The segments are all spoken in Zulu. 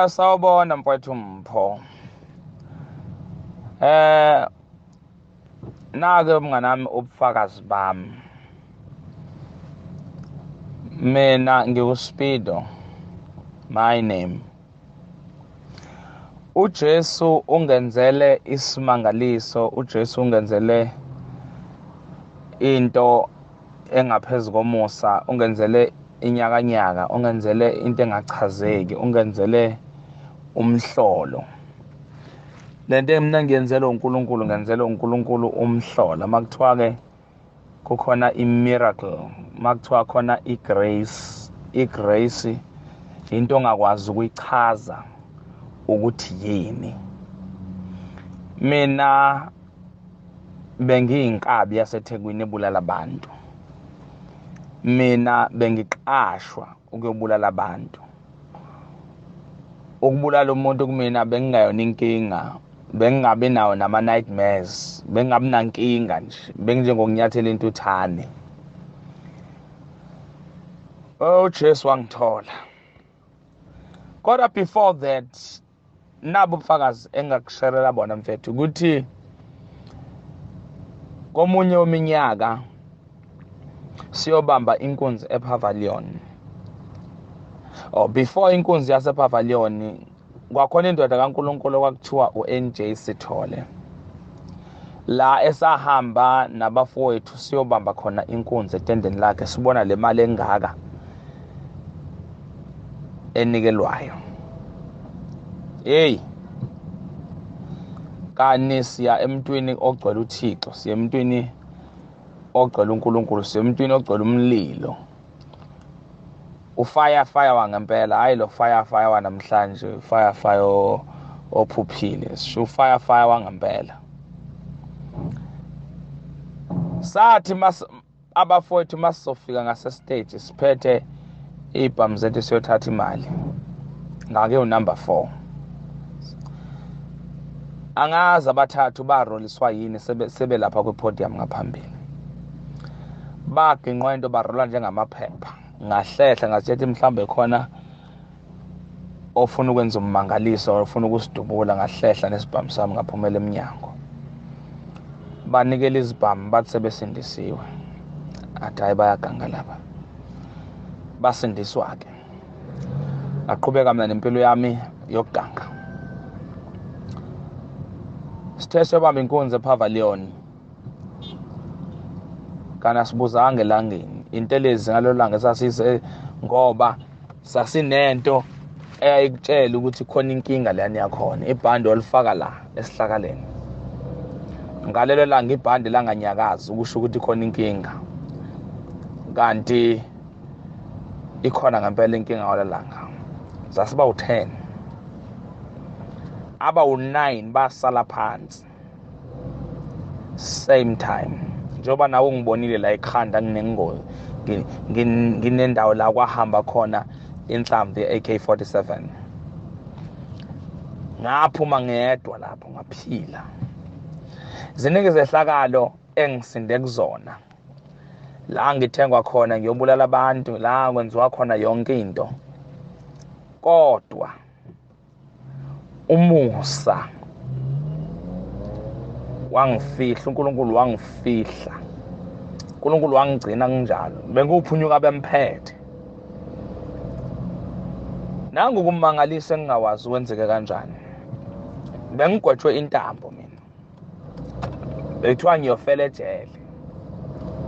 Sawubona mfowethu Mpho. Nake mnganami ubufakazi bami. Mina ngiwuSpeedo. My name. uJesu ungenzele isimangaliso, uJesu ungenzele into engaphezulu komusa, ungenzele inyakanyaka, ungenzele into engachazeki, ungenzele umhlolo. Lento mina ngiyenzela uNkulunkulu, ngenzela uNkulunkulu umhlolo. Makuthiwa ke kukhona i-miracle, makuthiwa khona i-grace, i-grace into ongakwazi ukuyichaza ukuthi yini. Mina bengiyinkabi yaseThekwini ebulala abantu. Mina bengiqashwa ukuyobulala abantu. Ukubulala umuntu kumina bengingayona inkinga, bengingabi nawo nama nightmares, bengingabi nankinga nje, benginjengokunyathela intuthane. Oh Jesu wangithola. Kodwa before that, nabo ubufakazi engakusherela bona mfethu ukuthi komunye weminyaka siyobamba inkunzi ePavilion. Oh, before inkunzi yasePavilion kwakhona indoda kaNkulunkulu okwakuthiwa uNJ Sithole. La esahamba nabafowethu siyobamba khona inkunzi etendeni lakhe, sibona le mali engaka enikelwayo. Hey, kani siya emntwini ogcwele uThixo, siya emntwini ogcwele uNkulunkulu, siya emntwini ogcwele umlilo. Ufire fire wangempela, hayi lo fire fire wanamhlanje, fire fire ophuphile, sisho fire fire wangempela. Sathi mas abafowethu masizofika ngase stage siphethe ibhamu zethu siyothatha imali. Ngake unumber 4. Angazi abathathu baroliswa yini sebe lapha kwi-podium ngaphambili. Baginqwa into barola njengamaphepha. Ngahlehla ngathi mhlambe khona ofuna ukwenza ummangaliso ofuna ukusidubula, ngahlehla nesibhamu sami ngaphumela eminyango. Banikela izibhamu bathi sebesindisiwe. Athi hayi bayaganga lapha. Basindiswa ke. Ngaqhubeka mina nempilo yami yokuganga. Sithe siyobamba inkunzi ePavilion. Kana sibuzanga elangeni. Intelezi ngalelo langa sasise ngoba sasinento eyayikutshela ukuthi khona inkinga leyani yakhona. Ibhande olifaka la esihlakaleni. Ngalelo langa ibhande langanyakazi ukusho ukuthi khona inkinga. Kanti ikhona ngempela inkinga ngalelo langa. Sasiba u10. Aba u9 basala phansi. Same time. Njengoba nawe ungibonile la ekhanda nginengozi, nginendawo la kwahamba khona inhlamvu ye-AK47. Ngaphuma ngedwa lapho ngaphila. Ziningi izehlakalo engisinde kuzona. La ngithengwa khona ngiyobulala abantu, la kwenziwa khona yonke into. Kodwa umusa wangifihla, uNkulunkulu wangifihla. uNkulunkulu wangigcina kunjalo. Benguphunyuka bemphethe. Nangu kummangalisa engingawazi wenzeke kanjani. Bengigwetshwe intambo mina. Bekuthiwa ngiyofela ejele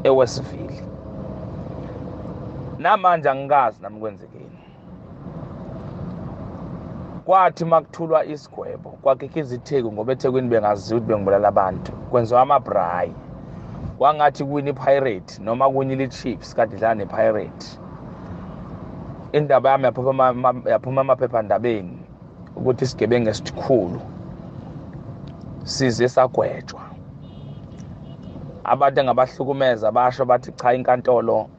eWestville. Namanje angikazi nami kwenzekeni. Kwathi makuthulwa isigwebo kwakhikhiza iTheku ngoba eThekwini bengaziwa ukuthi bengibulala abantu. Kwenziwa amabrayi. Kwangathi kuwina iPirate noma kuwina iChiefs kade idlala nePirate. Indaba yami yaphuma amaphephandabeni ukuthi isigebengu esikhulu size sagwetshwa. Abantu engabahlukumeza basho bathi cha inkantolo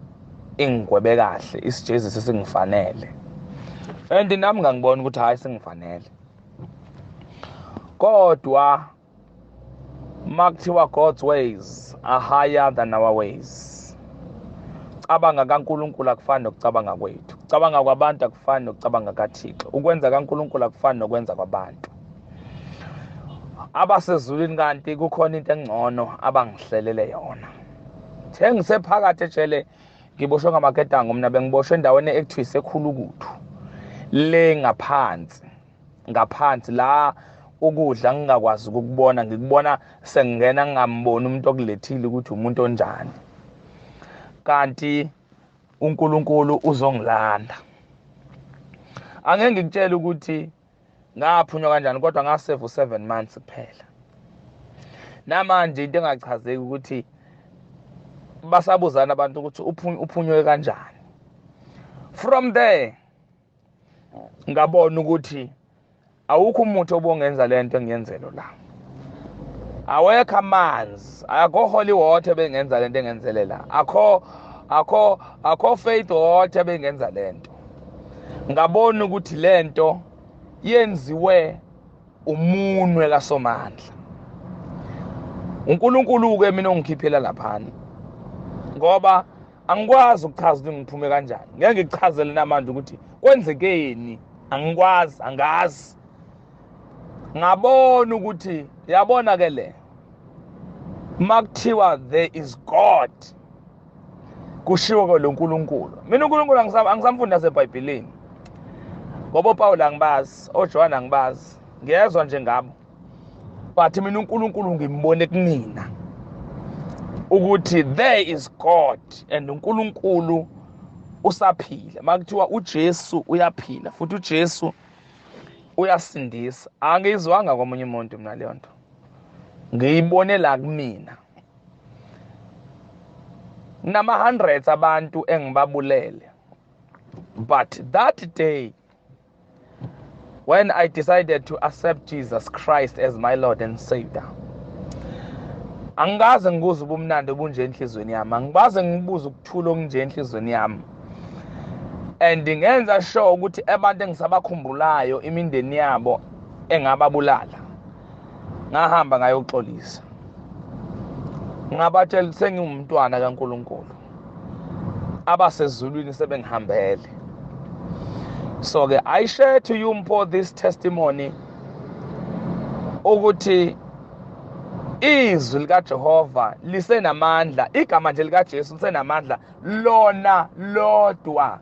ingigwebe kahle, isijezisi singifanele. And nami ngangibona ukuthi hayi singifanele. Kodwa makuthiwa God's ways are higher than our ways. Cabanga kaNkulunkulu akufani nokucabanga kwethu. Ukucabanga kwabantu akufani nokucabanga kaThixo. Ukwenza kaNkulunkulu akufani nokwenza kwabantu. Abasezulwini kanti kukhona into engcono abangihlelele yona. Thengisephakathi ejele, ngiboshwe ngamaketango mina, bengiboshwe endaweni ekuthiwa isekhulukuthu le ngaphansi, ngaphansi la ukudla ngingakwazi ukukubona, ngikubona sengingena ngingamboni umuntu okulethile ukuthi umuntu onjani. Kanti uNkulunkulu uzongilanda. Angeke ngikutshele ukuthi ngaphunywa kanjani, kodwa ngasave 7 months kuphela. Namanje into engachazeki ukuthi basabuzana abantu ukuthi uphunywe kanjani. From there ngabona ukuthi awukho umuthi obongenza lento engiyenzelo la. Awekho amanzi, akho holy water bengenza lento engenzele la. Akho faith water bengenza lento. Ngabona ukuthi lento yenziwe umunwe kaSomandla. uNkulunkulu ke mina ongikhiphela laphana, ngoba angikwazi ukuchaza ukuthi ngiphume kanjani. Ngeke ngikuchazele namanje ukuthi kwenzekeni, angikwazi, angazi. Ngabona ukuthi yabona ke le makuthiwa there is God, kushiwo ke lo nkulunkulu. Mina uNkulunkulu angisamfunda naseBhayibhelini, ngoba uPaul angibazi, oJohn angibazi, ngiyezwa nje ngabo. But mina uNkulunkulu ngimbone kunina ukuthi there is God and uNkulunkulu usaphila. Makuthiwa uJesu uyaphila futhi uJesu uyasindisa, angizwanga komunye umuntu mina leyo nto, ngiyibone la kumina. Nama hundreds abantu engibabulele, but that day when I decided to accept Jesus Christ as my Lord and Savior, angikaze ngikuze ubumnandi obunje enhlizweni yami, angikaze ngibuze ukuthula okunje enhlizweni yami. And ngenza sure ukuthi abantu engisabakhumbulayo imindeni yabo engababulala, ngahamba ngayoxolisa, ngabatshela sengingumntwana kaNkulunkulu, abasezulwini sebengihambele. So ke I share to you Mpho this testimony ukuthi izwi likaJehova lisenamandla, igama nje likaJesu lisenamandla lona lodwa.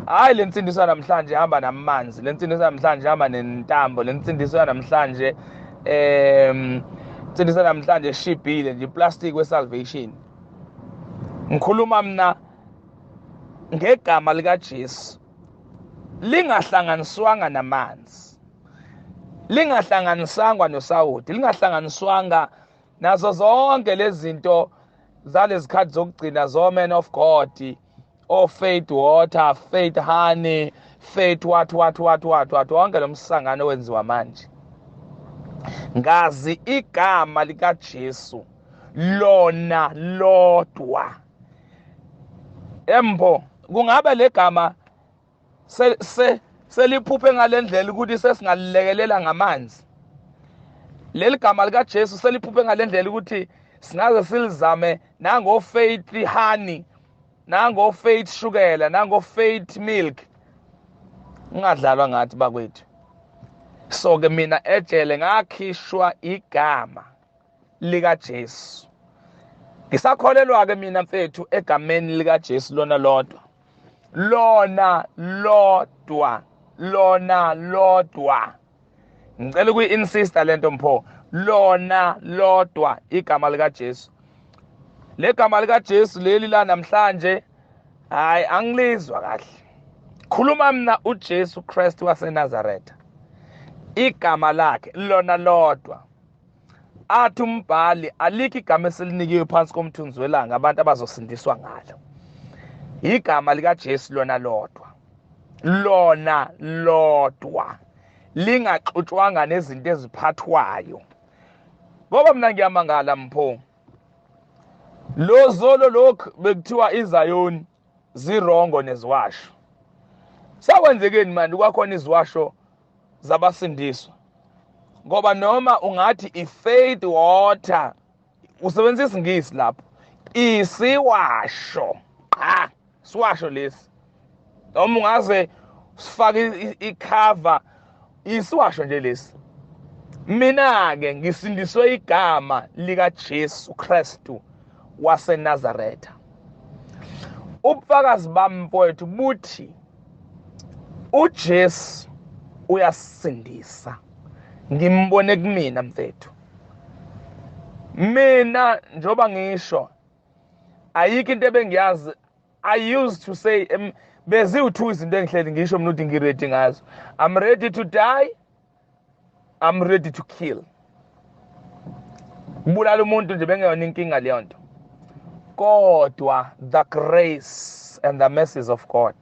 Hayi le nsindiso namhlanje ihamba namanzi, le nsindiso namhlanje ihamba nentambo, le nsindiso namhlanje insindiso namhlanje shibhile nje, plastic we salvation. Ngikhuluma mina ngegama likaJesu lingahlanganiswanga namanzi, lingahlanganiswanga nosawoti, lingahlanganiswanga nazo zonke lezi zinto zalezikhathi zokugcina zo man of God, oh faith water, faith honey, faith what what what what what, wonke lo msangano wenziwa manje. Ngazi igama likaJesu lona lodwa. Embo kungabe legama seliphuphe ngalendlela ukuthi sesingalilekelela ngamanzi? Leli gama likaJesu seliphuphe ngalendlela ukuthi singaze silizame nango faith honey, nango faith shukela, nango faith milk. Ungadlalwa ngathi bakwethu. So ke mina ejele ngakhishwa igama likaJesu. Ngisakholelwa ke mina mfethu egameni likaJesu lona lodwa, lona lodwa, lona lodwa. Ngicela ukuyi-insista lento Mpho, lona lodwa igama likaJesu. Legama likaJesu leli la namhlanje hayi angilizwa kahle. Khuluma mina uJesu Christ waseNazaretha, igama lakhe lona lodwa. Athi umbhali alikho igama esilinikiwe phansi komthunzi welanga abantu abazosindiswa ngalo, igama likaJesu lona lodwa, lona lodwa, lingaxutshwanga nezinto eziphathwayo. Ngoba mina ngiyamangala Mpho, lo zolo lokhu bekuthiwa iZayoni zirongo neziwasho. Sakwenzekeni manje kwakhona iziwasho zabasindiswa? Ngoba noma ungathi i-faith water, usebenzisa isiNgisi lapho, isiwasho, qha siwasho lesi. Noma ungaze sifake icover, isiwasho nje lesi. Mina ke ngisindiswe igama lika Jesu Kristu waseNazaretha. Ubufakazi bami mfowethu buthi uJesu uyasindisa. Ngimbone kumina mfethu. Mina njoba ngisho ayikho into ebengiyazi. I used to say beziwu-2 izinto engihleli ngisho mina ukuthi ngiready ngazo. I'm ready to die, I'm ready to kill. Kubulala umuntu nje bengeyona inkinga leyo nto. Kodwa the grace and the mercies of God.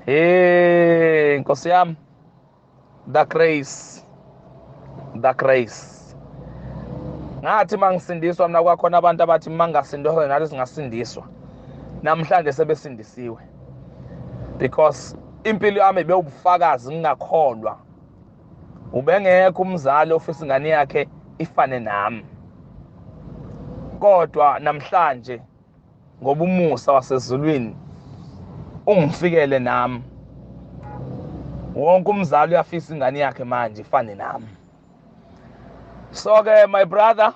Hey Nkosi yami, the grace, the grace. Ngathi mangisindiswa mina kwakhona abantu abathi mangasindiswa nathi singasindiswa. Namhlanje sebesindisiwe. Because impilo yami bewubufakazi ngingakholwa. Ubengekho umzali ofisa ingane yakhe ifane nami. Kodwa namhlanje ngoba umusa wasezulwini ungifikele nami, wonke umzali uyafisa ingane yakhe manje ifane nami. So ke my brother,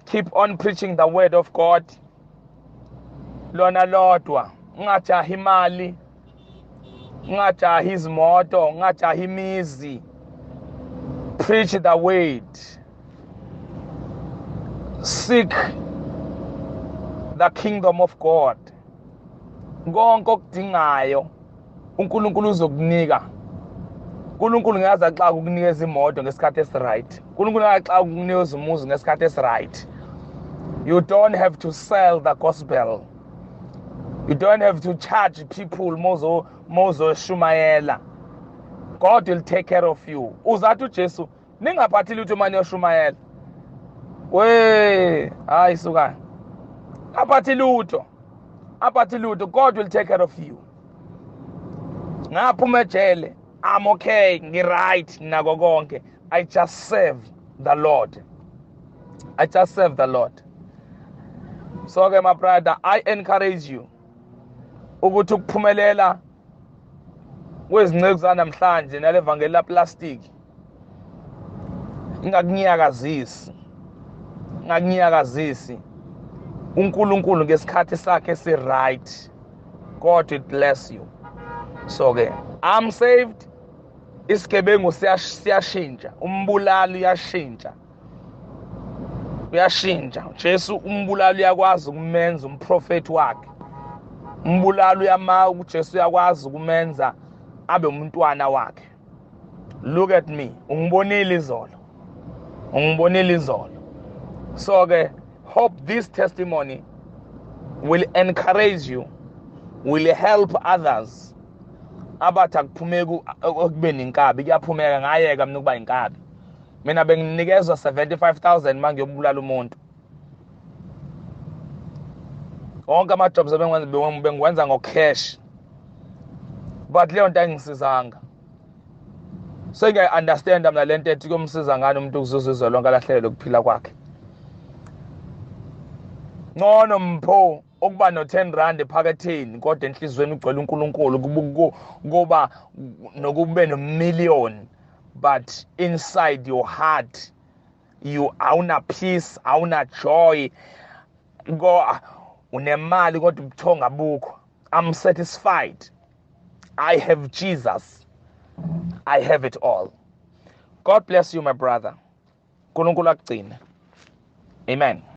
keep on preaching the word of God. Lona lodwa, ungajahi imali, ungajahi izimoto, ungajahi imizi. Preach the word. Seek the kingdom of God. Konke okudingayo uNkulunkulu uzokunika. uNkulunkulu ngiyazi axaka ukunikeza imoto ngesikhathi esiright. uNkulunkulu axaka ukunikeza umuzi ngesikhathi esiright. You don't have to sell the gospel. You don't have to charge people mozo shumayela. God will take care of you. Uzathi uJesu ningaphathi lutho manje yoshumayela. We, hayi suka. Aphathi lutho. Aphathi lutho. God will take care of you. Ngaphuma ejele, I'm okay, ngi right nako konke. I just serve the Lord. I just serve the Lord. So ke my brother, I encourage you ukuthi ukuphumelela kwezinceku zanamhlanje nalevangeli la plastic ingakunyakazisi, ingakunyakazisi. uNkulunkulu ngesikhathi sakhe si right. God will bless you. So ke I'm saved. Isigebengu siyashintsha, umbulali uyashintsha, uyashintsha. Jesu umbulali uyakwazi ukumenza umprofeti wakhe. Umbulali uyama, uJesu uyakwazi ukumenza abe umntwana wakhe. Look at me, ungibonile izolo, ungibonile izolo. So ke hope this testimony will encourage you, will help others. Abathi akuphumeki ekubeni inkabi, kuyaphumeka. Ngayeka mina ukuba inkabi. Mina benginikezwa 75,000 mangiyobulala umuntu. Wonke ama jobs bengiwenza ngo cash, but leyo nto ayingisizanga. Sengiyayi understand mina lento ethi kuyomsiza ngani umuntu ukuzuza izwe lonke alahlelwe ukuphila kwakhe. Ngcono mpho ukuba no 10 rand ephaketheni kodwa enhlizweni ugcwele uNkulunkulu, kuba nokube no million, but inside your heart you awuna peace, awuna joy, go unemali kodwa ubuthongo abukho. I'm satisfied. I have Jesus. I have it all. God bless you my brother. uNkulunkulu akugcine. Amen.